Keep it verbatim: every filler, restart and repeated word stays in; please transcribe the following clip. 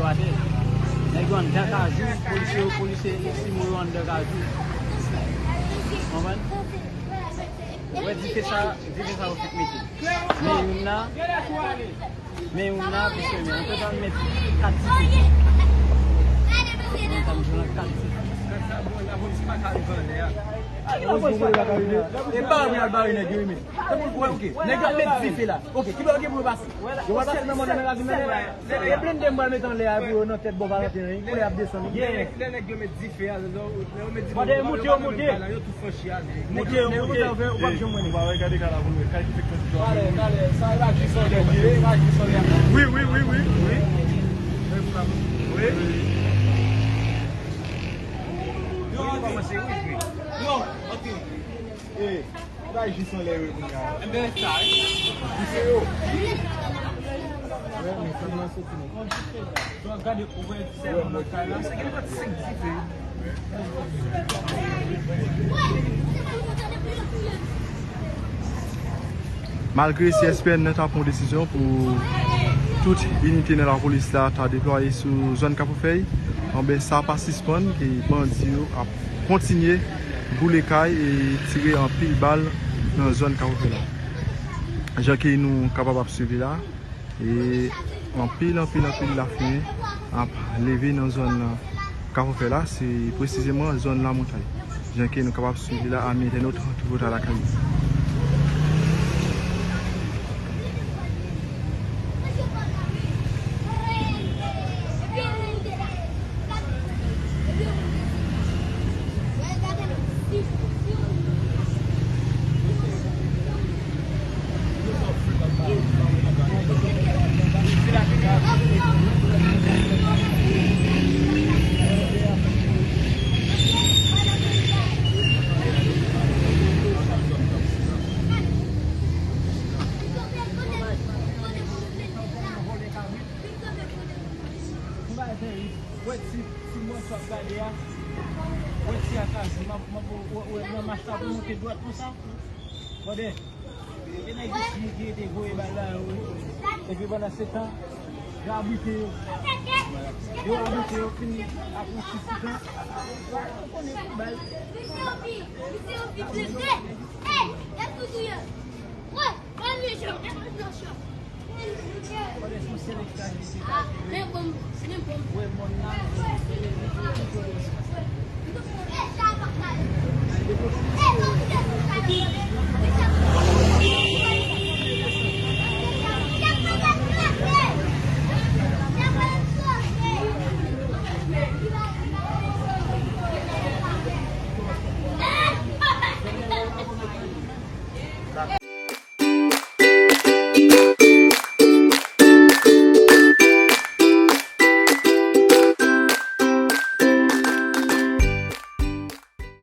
Atè. Nèg yo anndan kajou, polisye yo, polisye Simo yo anndan kajou. Konprann? Ou wè dife sa, dife sa yo fèk mete. Men youn nan, men youn nan, piske men, an total mete kat dife. An total, m jwenn kat dife. E ba wi al bare nèg yo, wi, men. Se pou l wè, ok. Nèg yo ap met dife la. Ok, ki bò gen pou yo pase? Yo pral pase nan mòn nan ravin nan. E blende m pral met anlè a pou yo nan tèt bò Valentin an, wi. Koulè ap desann, wi. Lè nèg yo met dife a, lè yo met dife a, yo tout franchi ale. Moute yo, moute. Ou p ap janm wè nèg. Ou pa wè, gade kay la pou nou wè. Kay ki fèk fè ti jan. Talè, talè, sa e pa jis anlè, wi, e pa jis anlè. Wi, wi, wi, wi, wi. Wi. Yo kòmanse, wi, wi. Yo, ok. E, bay jis anlè yo kounye a. Enben, sa, wi. Jis yo. Wè, men sa nan soti, men. Gade, ou wè, sèlman nan kay la, se gen senk dife. Malgre C S P N nan ta pran yon desizyon pou tout inite nan lapolis la ta deplwaye sou zòn Kafou Fèy, anben sa pa sispann ke bandi yo ap kontinye boule kay e tire anpil bal nan zòn Kafou Fèy la. Jan ke nou kapab ap swiv li la, e anpil, anpil, anpil lafimen ap leve nan zòn Kafou Fèy la, se presizeman zòn Lamontay. Jan ke nou kapab swiv li la, ami entènot, tout bò lakay. Wè ti, ti mòso ap gade a. Wè ti akajou, m ap, m ap, wè, wè, wè, mach la pou monte dwat konsa. Gade. E nèg yo ki, ki te voye bal la yo, wi. Epi pandan se tan, yo abite yo. Yo abite yo, fin ap yon ti sitan. Ou konnen tout bal. Pandan se yon seleksyon ki se ta. Wè mòn nan.